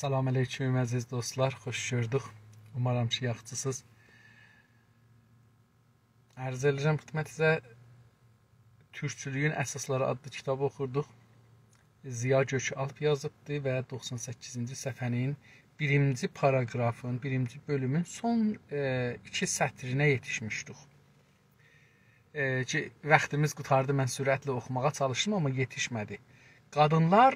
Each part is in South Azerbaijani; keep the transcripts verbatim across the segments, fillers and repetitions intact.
سلام علیکم، عزیز دوستلار، خوش گؤردوک. اومارام کی، یاخشیسینیز. عرض ائدیرم خدمتینیزه، تورکچولویون اساسلاری آدلی کیتابی اوخوردوق. ضیا گؤک‌آلپ یازیبدی و دوخسان سککیزینجی صفحه‌نین بیرینجی پاراگرافین، بیرینجی بؤلومون سون، ائ، ایکی سطرینه یئتیشمیشدیک. ائ، کی، واختیمیز قوتاردی، من سرعتله اوخوماغا چالیشدیم، آمما یئتیشمه‌دی. قادینلار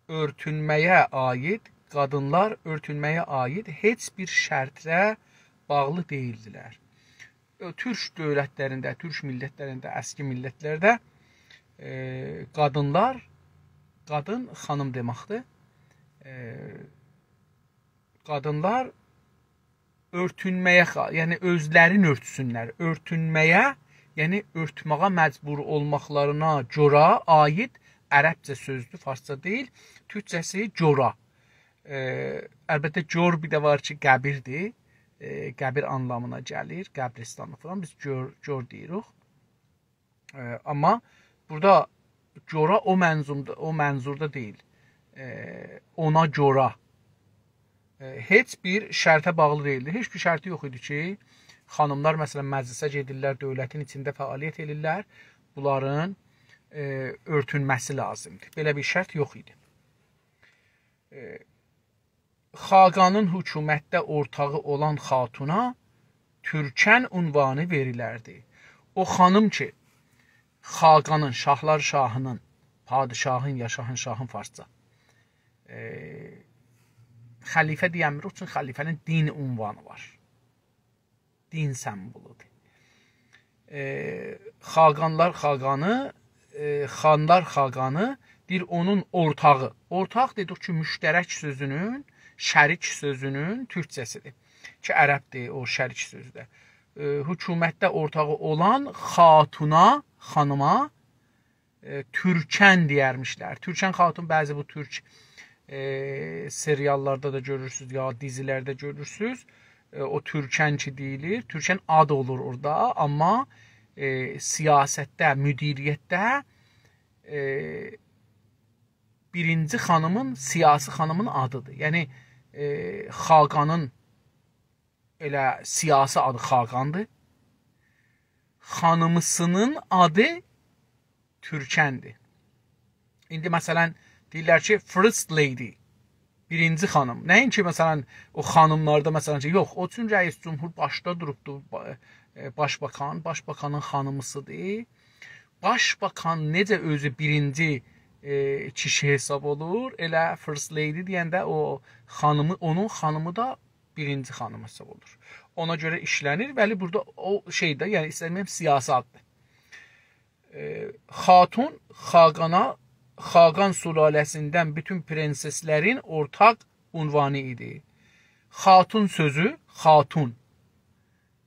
اؤرتونمه‌یه عاید، قادینلار اؤرتونمه‌یه عاید هئچ بیر شرطه باغلی دئییلدیلر. او، تورک دؤولتلرینده، تورک میللتلرینده، اسکی میللتلرده، ائ، قادینلار، قادین خانیم دئمکدیر. ائ، قادینلار اؤرتونمه‌یه، خا-، یعنی اؤزلرینی اؤرتسونلر. اؤرتونمه‌یه، یعنی اؤرتمه‌یه مجبور اولماقلارینا گؤره عاید عربجه سؤزدور، فارسجا دئییل. تورکجه‌سی گؤره. ائ، البته، گؤر بیر ده وار کی، قبیردیر. ائ، قبیر آنلامینا گلیر، قبرستان فلان. بیز گؤر، گؤر دئییریک. ائ، آمما بورادا گؤره او منظومدا، او منظوردا دئییل. ائ، اونا گؤره. ائ، هئچ بیر شرطه باغلی دئییلدیر. هئچ بیر شرطی یوخ ایدی کی، خانیملار، مثلا، مجلسه گئدیرلر، دؤولتین ایچینده فعالیت ائدیرلر، بونلارین، ائ، اؤرتونمه‌سی لازیمدیر. بئله بیر شرط یوخ ایدی. ائ، خاقانین حکومتده اورتاغی اولان خاتونا تورکن عنوانی وئریلردی. او خانیم کی، خاقانین، شاهلار شاهینین، پادشاهین، یا شاهین، شاهین فارسجا، ائ، خلیفه دئیه‌میریک، چونکی خلیفه‌نین دین عنوانی وار. دین سمبولودور. ائ، خاقانلار خاقانی، ائ، خانلار خاقانی، دئییر، اونون اورتاغی. اورتاق دئدیک کی، مشترک سؤزونون، شریک سؤزونون تورکجه‌سیدیر. کی، عربدیر او شریک سؤزو ده. ائ، حکومتده اورتاغی اولان خاتونا، خانیما، ائ، تورکن دئیرمیشلر. تورکن خاتون، بعضی بو تورک، ائ، سریاللاردا دا گؤرورسونوز، یا دیزیلرده گؤرورسونوز. ائ، او تورکن کی دئییلیر، تورکن آد اولور اورادا، آمما، ائ، سیاستده، مدیریتده، ائ، بیرینجی خانیمین، سیاسی خانیمین آدیدیر. یعنی، ائ، خاقانین ائله سیاسی آدی خاقاندیر. خانیمیسینین آدی تورکندیر. ایندی، مثلا، دئییرلر کی، First Lady، بیرینجی خانیم. نه‌اینکی، مثلا، او خانیملاردا، مثلا، کی، یوخ، او اوچون رئیس جمهور باشدا دوروبدور، با-، ائ، باشباکان، باشباکانین خانیمیسیدیر. باشباکان نئجه اؤزو بیرینجی، ائ، کیشی حساب اولور، ائله First Lady دئینده او خانیمی، اونون خانیمی دا بیرینجی خانیم حساب اولور. اونا گؤره ایشله‌نیر. بلی، بورادا او شئی ده، یعنی ایسته‌میرم، سیاسی آددیر. ائ، خاتون، خاقانا، خاقان سلاله‌سیندن بوتون پرنسسلرین اورتاق عنوانی ایدی. خاتون سؤزو، خاتون.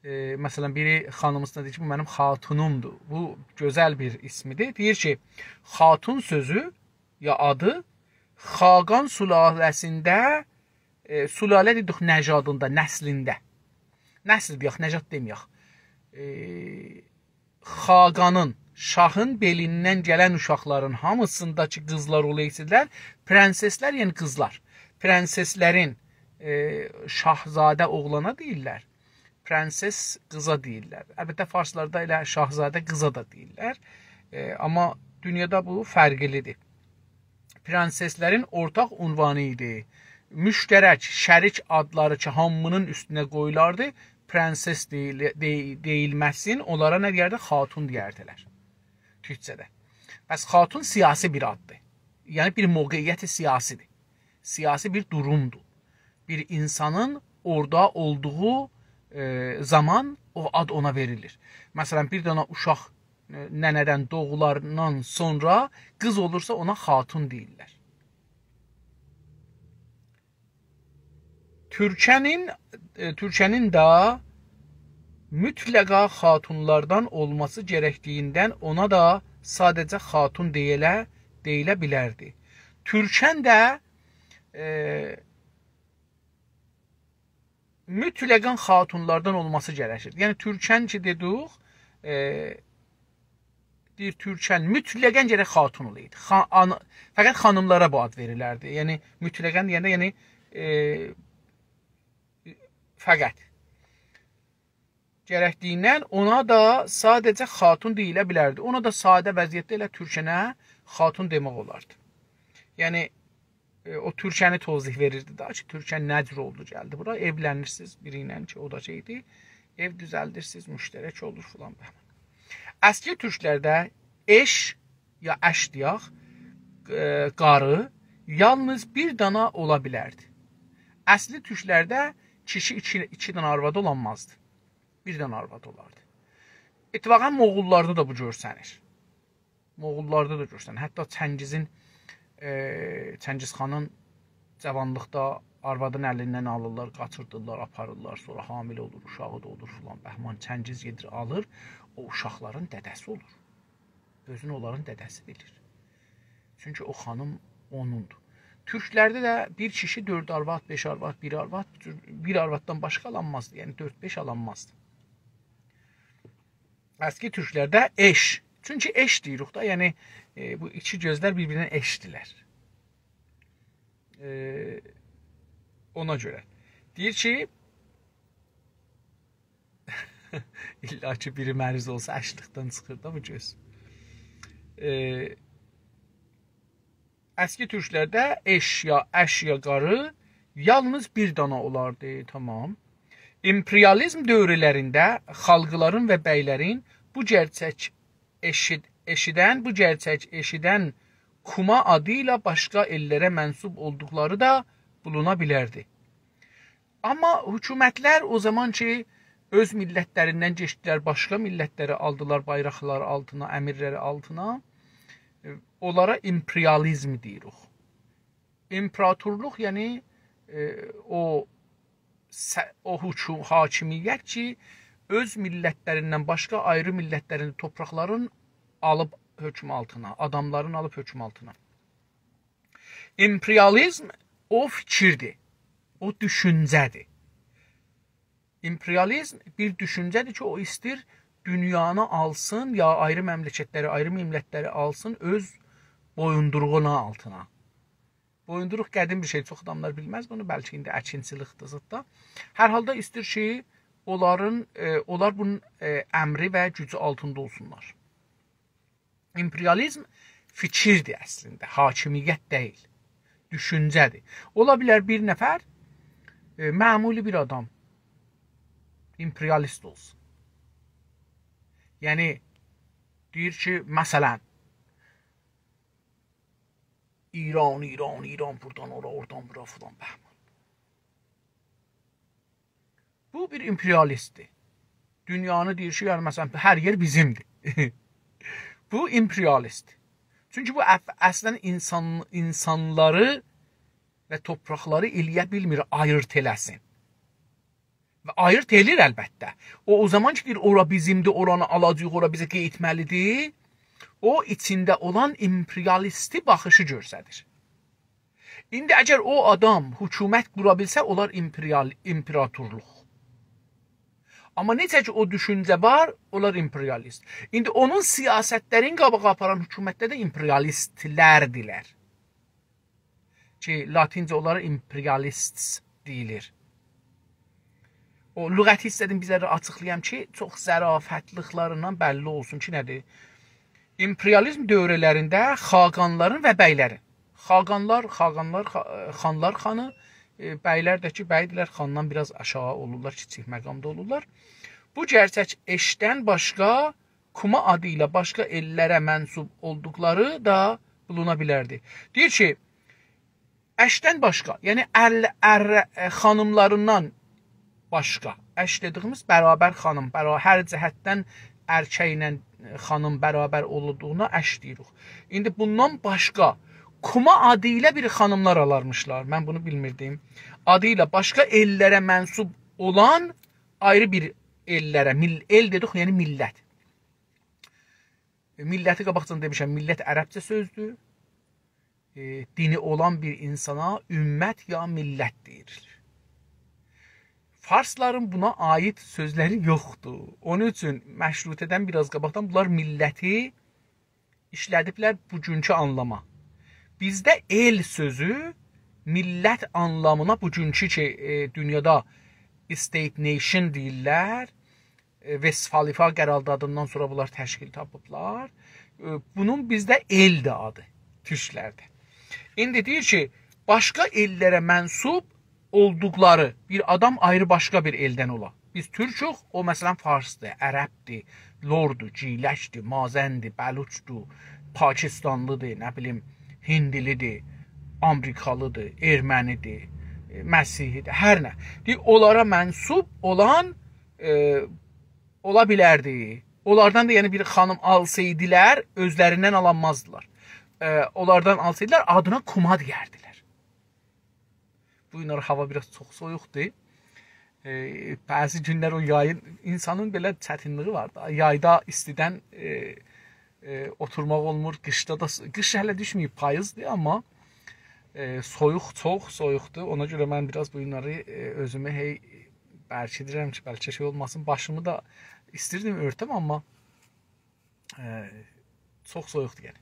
ائ، مثلا، بیری خانیمیسینا دئییر کی، «بو منیم خاتونومدور.» بو گؤزل بیر اسمیدیر. دئییر کی، خاتون سؤزو یا آدی خاقان سلاله‌سینده، ائ، سلاله دئدیک نژادیندا، نسلینده. نسل دئیک، نژاد دئمه‌یک. ائ، خاقانین، شاهین بئلیندن گلن اوشاقلارین هامیسیندا کی قیزلار اولایسیدیلار، پرنسسلر، یعنی قیزلار، پرنسسلرین، ائ، شاهزاده اوغلانا دئییرلر، پرنسس قیزا دئییرلر. البته، فارسلاردا ائله شاهزاده قیزا دا دئییرلر. ائ، آمما دونیادا بو فرقلیدیر. پرنسسلرین اورتاق عنوانی ایدی. مشترک، شریک آدلاری کی، هامی‌نین اوستونه قویولاردی، پرنسس دئییل-، دئ-، دئییلمه‌سین، اونلارا نه دئیردی؟ خاتون دئیردیلر. تورکجه‌ده. پس خاتون سیاسی بیر آددیر. یعنی بیر موقعیت سیاسی‌دیر. سیاسی بیر دورومدور. بیر اینسانین اورادا اولدوغو، ائ، زامان او آد اونا وئریلیر. مثلا، بیر دنه اوشاق، ائ، ننه‌دن دوغولاندان سونرا قیز اولورسا، اونا خاتون دئییرلر. تورکنین، ائ، تورکنین ده مطلقا خاتونلاردان اولماسی گرکدیگیندن اونا دا ساده‌جه خاتون دئییله، دئییله بیلردی. تورکن ده، ائ، مطلقا خاتونلاردان اولماسی گرکیر. یعنی، تورکن کی دئدیک، ائ، بیر تورکن مطلقاً گرک خاتون اولایدی. خا-، آن-، فقط خانیملارا بو آد وئریلردی. یعنی مطلقاً دئینده، یعنی، ائ، فقط. گرکدیییندن اونا دا ساده‌جه خاتون دئییله بیلردی. اونا دا ساده وضعیتده ائله تورکنه خاتون دئمک اولاردی. یعنی، ائ، او تورکنی توضیح وئریردی دا کی، تورکن نه جور اولدو، گلدی بورا، ائولنیرسینیز بیری ایله کی، او دا شئیدیر، ائو دوزلدیرسینیز، مشترک اولور فلان بهمان. اسکی تورکلرده ائش، یا اش دئیک، ائ، قاری یالنیز بیر دانا اولا بیلردی. اصلی تورکلرده کیشی ایکی، ایکی دانا آروادی اولانمازدی. بیر دانا آروادی اولاردی. اتفاقاً موغوللاردا دا بو گؤرسنیر. موغوللاردا دا گؤرسنیر. حتی چنگیزین، ائ، چنگیز خانین جاوانلیقدا آروادین الیندن آلیرلار، قاچیردیرلار، آپاریرلار، سونرا حامله اولور، اوشاغی دا اولور فلان. بهمان چنگیز گئدیر، آلیر، او اوشاقلارین دده‌سی اولور. اؤزونو اونلارین دده‌سی بیلیر. چونکی او خانیم اونوندور. تورکلرده ده بیر کیشی دؤرد آرواد، بئش آرواد، بیر آرواد، بو جور بیر آرواددان باشقا آلانمازدی. یعنی دؤرد-بئش آلانمازدی. اسکی تورکلرده ائش. چونکی ائش دئییریک دا، یعنی، ائ، بو ایکی گؤزلر بیر-بیرینه ائشدیلر. ائ، اونا گؤره. دئییر کی، الا کی بیری مریض اولسا، اشلیکدن چیخیر دا بو گؤز. ائ، اسکی تورکلرده ائش یا اش یا قاری یالنیز بیر دانا اولاردی، تامام. ایمپریالیزم دؤورلرینده خالقلارین و بیلرین بو گئرچک ائشید-، ائشیدن، بو گئرچک ائشیدن کوما آدی ایله باشقا ائللره منسوب اولدوقلاری دا بولونا بیلردی. آمما حکومتلر او زامان کی، اؤز میللتلریندن کئچدیلر، باشقا میللتلری آلدیلار بایراقلاری آلتینا، امیرلری آلتینا، ائ، اونلارا ایمپریالیزم دئییریک. ایمپراتورلوق، یعنی، ائ، او سه-، او حکو-، حاکمیت کی، اؤز میللتلریندن باشقا آیری میللتلرین توپراقلارین آلیب حکم آلتینا، آداملارین آلیب حکم آلتینا. ایمپریالیزم او فیکیردیر، او دوشونجه‌دیر. ایمپریالیزم بیر دوشونجه‌دیر کی، او ایستیر دونیانی آلسین، یا آیری مملکتلری، آیری میللتلری آلسین اؤز بویوندوروغونا آلتینا. بویوندوروق قدیم بیر شئی، چوخ آداملار بیلمز بونو، بلکه ایندی اکینچیلیکدیر زاددا. هر حالدا ایستیر کی، اونلارین، ائ، اونلار بونون، ائ، امری و گوجو آلتیندا اولسونلار. ایمپریالیزم فیکیردیر اصلینده، حاکمیت دئییل، دوشونجه‌دیر. اولا بیلر بیر نفر، ائ، معمولی بیر آدام ایمپریالیست اولسون. یعنی، دئییر کی، مثلا، ایران، ایران، ایران، بورادان اورا، اورادان بورا فلان، بهمان. بو بیر ایمپریالیستدیر. دونیانی دئییر کی، یعنی، مثلا، هر یئر بیزیمدیر. بو ایمپریالیستدیر. چونکی بو اف-، اصلا اینسان، اینسانلاری و توپراقلاری ائله‌یه بیلمیر، آییرت ائله‌سین. و آییرت ائله‌ییر البته. او، او زامان کی، دئییر، اورا بیزیمدیر، اورانی آلاجاغیق، اورا بیزه قئییتمه‌لیدیر، او ایچینده اولان ایمپریالیستی باخیشی گؤستریر. ایندی اگر او آدام حکومت قورا بیلسه، اولار ایمپریال-، ایمپراتورلوق. آمما نئجه کی، او دوشونجه وار، اولار ایمپریالیست. ایندی اونون سیاستلرین قاباغا آپاران حکومتلر ده ایمپریالیستلردیلر. کی، لاتینجه اونلارا ایمپریالیستس دئییلیر. او لغتی ایسته‌دیم بیزه آچیقلایام کی، چوخ ظرافتلیکلریندن بللی اولسون کی، نه‌دیر؟ ایمپریالیزم دؤورلرینده خاقانلارین و بیلرین. خاقانلار، خاقانلار، خا-، خانلار خانی، ائ، بیلر ده کی، بیدیرلر، خاندان بیر آز آشاغی اولورلار، کیچیک مقامدا اولورلار. بو گئرچک ائشدن باشقا، کوما آدی ایله باشقا ائللره منسوب اولدوقلاری دا بولونا بیلردی. دئییر کی، اشدن باشقا، یعنی ار، ار، ائ، خانیملاریندان باشقا. اش دئدیییمیز برابر خانیم، برا-، هر جهتدن ارککله خانیم برابر اولدوغونا اش دئییریک. ایندی بوندان باشقا کوما آدی ایله بیر خانیملار آلارمیشلار. من بونو بیلمیردیم. آدی ایله باشقا ائللره منسوب اولان آیری بیر ائللره، میل-، ائل دئدیک، یعنی میللت. میللتی قاباقجادان دئمیشم، میللت عربجه سؤزدور. ائ، دینی اولان بیر اینسانا امت یا میللت دئییلیر. فارسلارین بونا عایید سؤزلری یوخدور. اونون اوچون مشروطه‌دن بیر آز قاباقدان بونلار میللتی، ایشله‌دیبلر بوگونکو آنلاما. بیزده ائل سؤزو میللت آنلامینا بوگونکو کی، ائ، دونیادا state nation دئییرلر، ائ، وستفالیا قراردادیندان سونرا بونلار تشکیل تاپیبلار. ائ، بونون بیزده ائلدیر آدی، تورکلرده. ایندی دئییر کی، باشقا ائللره منسوب اولدوقلاری بیر آدام آیری باشقا بیر ائلدن اولا. بیز تورکوک، او مثلا فارسدیر، عربدیر، لوردور، گیلکدیر، مازندیر، بلوچدور، پاکستانلیدیر، نه بیلیم، هندلیدیر، آمریکالیدیر، ارمنیدیر، ائ، مسیحیدیر، هر نه. دئییر، اونلارا منسوب اولان، ائ، اولا بیلردی. اونلاردان دا، یعنی، بیر خانیم آلسایدیلار، اؤزلریندن آلانمازدیلار. ائ، اونلاردان آلسایدیلار، آدینا کوما دئیردیلر. بو گونلر هاوا بیر آز چوخ سویوقدور. ائ، بعضی گونلر او یایین، اینسانین بئله چتینلیگی وار دا. یایدا ایستیدن، ائ، ائ، اوتورماق اولمور. قیشدا دا، قیش هله دوشمه‌ییب، پاییزدیر، آمما، ائ، سویوق، چوخ سویوقدور. اونا گؤره من بیر آز بو گونلری، ائ، اؤزومو هئی برکیدیرم کی، بلکه شئی اولماسین، باشیمی دا ایستیردیم اؤرتم، آمما، ائ، چوخ سویوقدور، یعنی.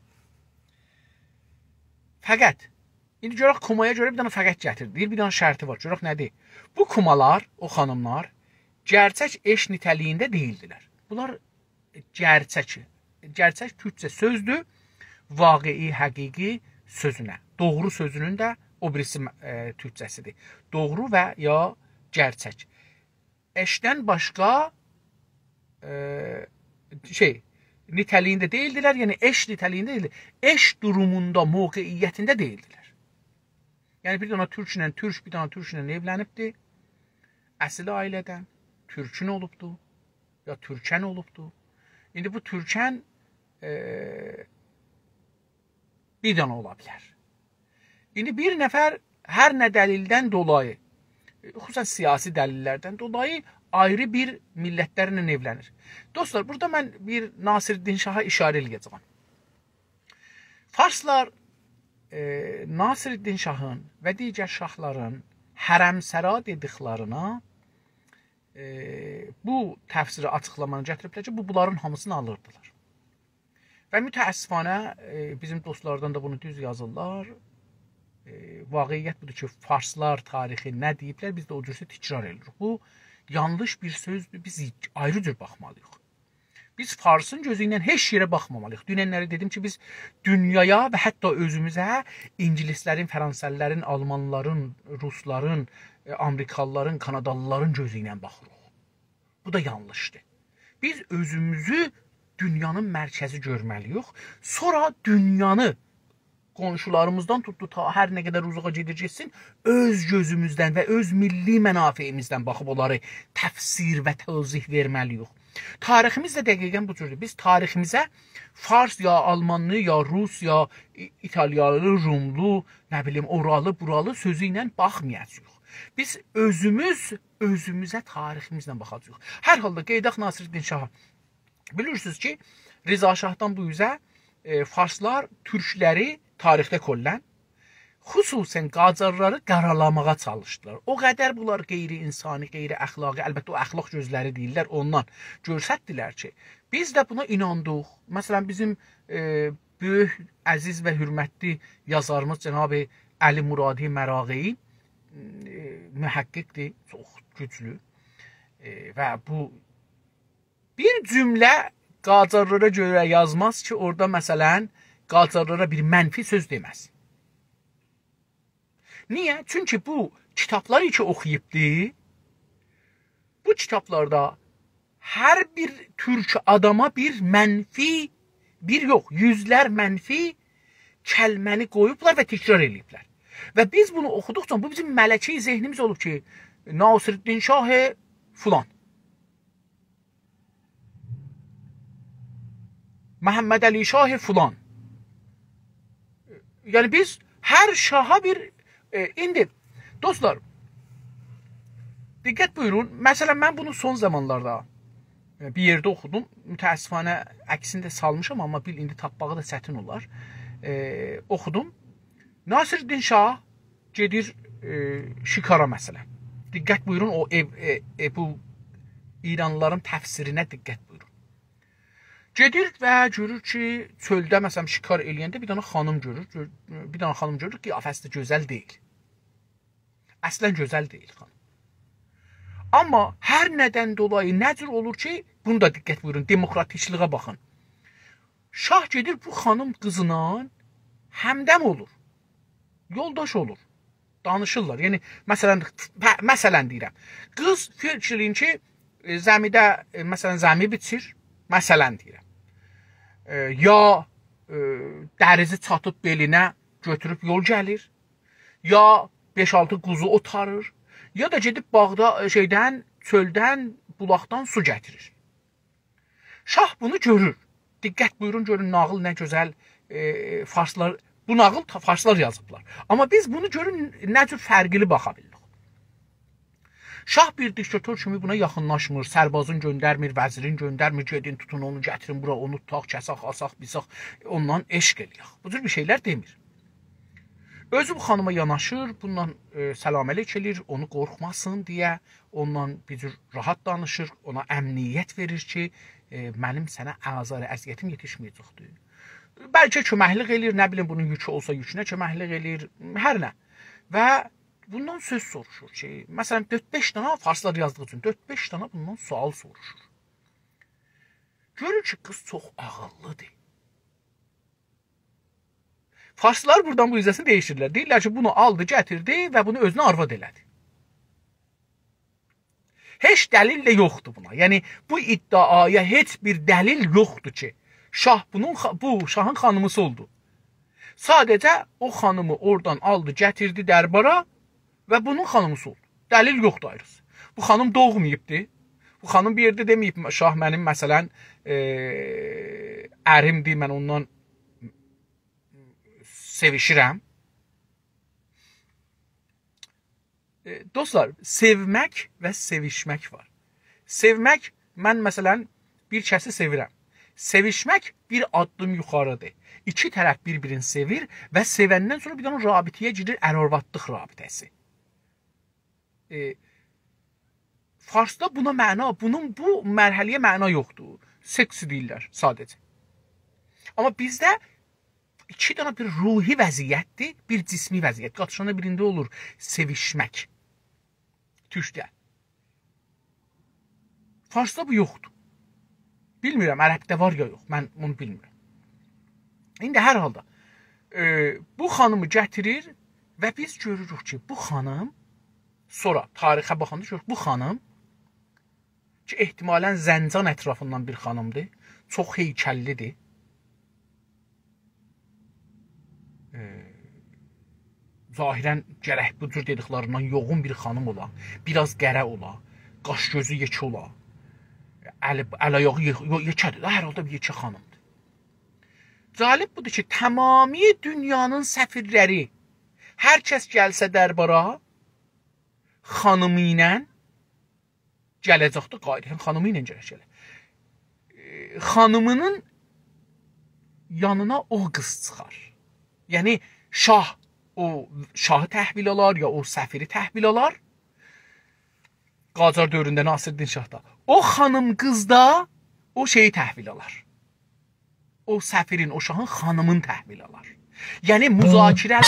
فقط ایندی گؤرک، کومایا گؤره بیر دنه فقط گتیردی. دئییر، بیر دنه شرطی وار. گؤرک نه‌دیر؟ بو کومالار، او خانیملار گئرچک ائش نیته‌لیگینده دئییلدیلر. بونلار گئرچک، گئرچک تورکجه سؤزدور، واقعی، حقیقی سؤزونه. دوغرو سؤزونون ده او بیریسی، ائ، تورکجه‌سیدیر. دوغرو و یا گئرچک. ائشدن باشقا، ائ، شئی، نیته‌لیگینده دئییلدیلر، یعنی ائش نیته‌لیگینده دئییلدیلر. ائش دوروموندا، موقعیتینده دئییلدیلر. یعنی بیر دنه تورکله، تورک بیر دنه تورکله ائولنیبدی. اصلی عائله‌دن، تورکون اولوبدو، یا تورکن اولوبدو. ایندی بو تورکن، ائ، بیر دنه اولا بیلر. ایندی بیر نفر هر نه دلیلدن دولایی، خصوصا سیاسی دلیللردن دولایی آیری بیر میللتلرله ائولنیر. دوستلار، بورادا من بیر ناصرالدین شاها ایشاره ائله‌یه‌جه‌یم. فارسلار، ائ، ناصرالدین شاهین و دیگر شاهلارین حرمسرا دئدیکلرینه، ائ، بو تفسیری، آچیقلامانی گتیریبلر کی، بو، بونلارین هامیسینی آلیردیلار. و متأسفانه، ائ، بیزیم دوستلاردان دا بونو دوز یازیرلار. ائ، واقعیت بودور کی، فارسلار تاریخی نه دئییبلر، بیز ده او جورسه تکرار ائدیریک. بو یانلیش بیر سؤزدور، بیز آیری جور باخمالی‌ییق. بیز فارسین گؤزو ایله هئچ یئره باخمامالی‌ییق. دوننلری دئدیم کی، بیز دونیایا و حتی اؤزوموزه اینگیلیسلرین، فرانسه‌لی‌لرین، آلمانلارین، روسلارین، ائ، آمریکالی‌لارین، کانادالی‌لارین گؤزو ایله باخیریق. بو دا یانلیشدیر. بیز اؤزوموزو دونیانین مرکزی گؤرمه‌لی‌ییک. سونرا دونیانی، قونشولاریمیزدان توتدو، تا هر نه قدر اوزاغا گئدیر گئتسین، اؤز گؤزوموزدن و اؤز میللی منافعیمیزدن باخیب اونلاری تفسیر و توضیح وئرمه‌لی‌ییک. تاریخیمیز ده دقیقا بو جوردور. بیز تاریخیمیزه فارس یا آلمانلی، یا روس، یا ای-، ایتالیالی، روملو، نه بیلیم، اورالی، بورالی سؤزو ایله باخمایاجاغیق. بیز اؤزوموز، اؤزوموزه تاریخیمیزله باخاجاغیق. هر حالدا قاییداق ناصرالدین شاها. بیلیرسینیز کی، رضا شاهدان بو اوزه، ائ، فارسلار تورکلری تاریخده کلاً، خصوصاً قاجارلاری قارالاماغا چالیشدیلار. او قدر بونلار غیر انسانی، غیر اخلاقی، البته او اخلاق گؤزلری دئییرلر، اوندان گؤرستدیلر کی، بیز ده بونا ایناندیق. مثلاً، بیزیم، ائ، بؤیوک، عزیز و حؤرمتلی یازاریمیز جناب علی مرادی مراغه‌ای، ائ، محققدیر، چوخ گوجلو. ائ، و بو بیر جمله قاجارلارا گؤره یازماز کی، اورادا، مثلاً، قاجارلارا بیر منفی سؤز دئمز. نییه؟ چونکی بو کیتابلاری کی اوخویوبدی، بو کیتابلاردا هر بیر تورک آداما بیر منفی، بیر یوخ، یوزلر منفی کلمه‌نی قویوبلار و تکرار ائله‌ییبلر. و بیز بونو اوخودوقجا بو بیزیم ملکه‌ی ذهنیمیز اولوب کی، ناصرالدین شاه فلان، محمدعلی شاه فلان. یعنی بیز هر شاها بیر، ائ، ایندی دوستلار، دقت بویورون. مثلاً، من بونو سون زامانلاردا، ائ، بیر یئرده اوخودوم. متأسفانه عکسینی ده سالمیشام، آمما بیل ایندی تاپماغی دا چتین اولار. ائ، اوخودوم. ناصرالدین شاه گئدیر، ائ، شکارا، مثلاً. دقت بویورون، او ائو، ائ، ائ، بو ایرانلی‌لارین تفسیرینه دقت بویورون. گئدیر و گؤرور کی، چؤلده، مثلا، شکار ائله‌ینده بیر دنه خانیم گؤرور. گؤر-، بیر دنه خانیم گؤرور، قیافه‌سی ده گؤزل دئییل. اصلا گؤزل دئییل خانیم. آمما هر ندن دولایی، نه جور اولور کی، بونو دا دقت بویورون، دموکراتیکلیگه باخین. شاه گئدیر بو خانیم قیزلا همدم اولور. یولداش اولور. دانیشیرلار. یعنی، مثلا، پ-، مثلا دئییرم. قیز فیکر ائله‌یین کی، ائ، زمیده، ائ، مثلا، زمی بیچیر. مثلا دئییرم. ائ، یا، ائ، دریزی چاتیب بئلینه، گؤتوروب یول گلیر. یا بئش-آلتی قوزو اوتاریر. یا دا گئدیب باغدا، ائ، شئیدن، چؤلدن، بولاقدان سو گتیریر. شاه بونو گؤرور. دقت بویورون، گؤرون ناغیل نه گؤزل، ائ، فارسلار، بو ناغیل تا-، فارسلار یازیبلار. آمما بیز بونو گؤرون نه جور فرقلی باخا بیلیریک. شاه بیر دیکتاتور کیمی بونا یاخینلاشمیر، سربازین گؤندرمیر، وزیرین گؤندرمیر، گئدین توتون اونو، گتیرین بورا، اونو توتاق، کسک، آساق، بیساق، اوندان عشق ائله‌یک. بو جور بیر شئیلر دئمیر. اؤزو بو خانیما یاناشیر، بونونان، ائ، سلام علیک ائله‌ییر، اونو قورخماسین دئیه، اوندان بیر جور راحت دانیشیر، اونا امنیت وئریر کی، ائ، منیم سنه آزار اذیتیم یئتیشمه‌یه‌جکدیر. بلکه کؤمکلیک ائله‌ییر، نه بیلیم، بونون یوکو اولسا یوکونه کؤمکلیک ائله‌ییر، هر نه. و بوندان سؤز سوروشور کی، مثلا، دؤرد-بئش دنه، فارسلار یازدیغی اوچون دؤرد-بئش دنه بوندان سؤال سوروشور. گؤرور کی، قیز چوخ عاغیللیدیر. فارسلار بورادان بو حیصه‌سینی دییشیرلر. دئییرلر کی، بونو آلدی، گتیردی و بونو اؤزونه آرواد ائله‌دی. هئچ دلیل ده یوخدور بونا. یعنی، بو ادعایا هئچ بیر دلیل یوخدور کی، شاه بونون خا-، بو شاهین خانیمیسی اولدو. ساده‌جه او خانیمی اورادان آلدی، گتیردی دربارا و بونون خانیمیسی اولدو. دلیل یوخدور آیریسی. بو خانیم دوغماییبدی. بو خانیم بیر یئرده دئمه‌ییب، شاه منیم، مثلا، ائ، اریمدیر، من اوندان سئویشیرم. ائ، دوستلار، سئومک و سئویشمک وار. سئومک، من، مثلا، بیر کسی سئویرم. سئویشمک بیر آددیم یوخاریدیر. ایکی طرف بیر-بیرینی سئویر و سئوندن سونرا بیر دنه رابطه‌یه گیریر، ار-آروادلیق رابطه‌سی. ائ، فارسدا بونا معنا، بونون بو مرحله‌یه معنا یوخدور. سکس دئییرلر ساده‌جه. آمما بیزده ایکی دنه بیر روحی وضعیتدیر، بیر جسمی وضعیت. قاتیشاندا بیرینده اولور سئویشمک. تورکده. فارسدا بو یوخدور. بیلمیرم، عربده وار یا یوخ، من بونو بیلمیرم. ایندی هر حالدا، ائ، بو خانیمی گتیریر و بیز گؤروروک کی، بو خانیم، سونرا تاریخه باخاندا گؤروروک، بو خانیم کی، احتمالا زنجان اطرافیندان بیر خانیمدیر، چوخ هیکللیدیر. ائ، ظاهرا گرک بو جور دئدیکلریندن یوغون بیر خانیم اولا، بیر آز قره اولا، قاش-گؤزو یئکه اولا، الی، ال-آیاغی یئ-، یو-، یئکه‌دیر ده، هر حالدا بیر یئکه خانیمدیر. جالب بودور کی، تمامی دونیانین سفیرلری، هر کس گلسه دربارا، خانیمی ایله گله‌جکدیر، قاییدیر. خانیمی ایله گرک گله. ائ، خانیمی‌نین یانینا او قیز چیخار. یعنی، شاه او شاهی تحویل آلار، یا او سفیری تحویل آلار. قاجار دؤورونده ناصرالدین شاه دا. او خانیم قیز دا او شئیی تحویل آلار. او سفیرین، او شاهین خانیمین تحویل آلار. یعنی مذاکره،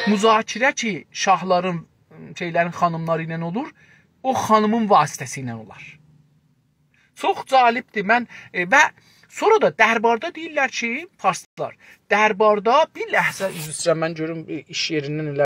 مذاکره کی، شاهلارین، شئیلرین خانیملاری ایله اولور، او خانیمین واسطه‌سی ایله اولار. چوخ جالبدیر. من، ائ، و سونرا دا درباردا دئییرلر کی، فارسلار، درباردا بیر لحظه، عذر ایسته‌ییرم، من گؤروم، ائ، ایش یئریندن ائله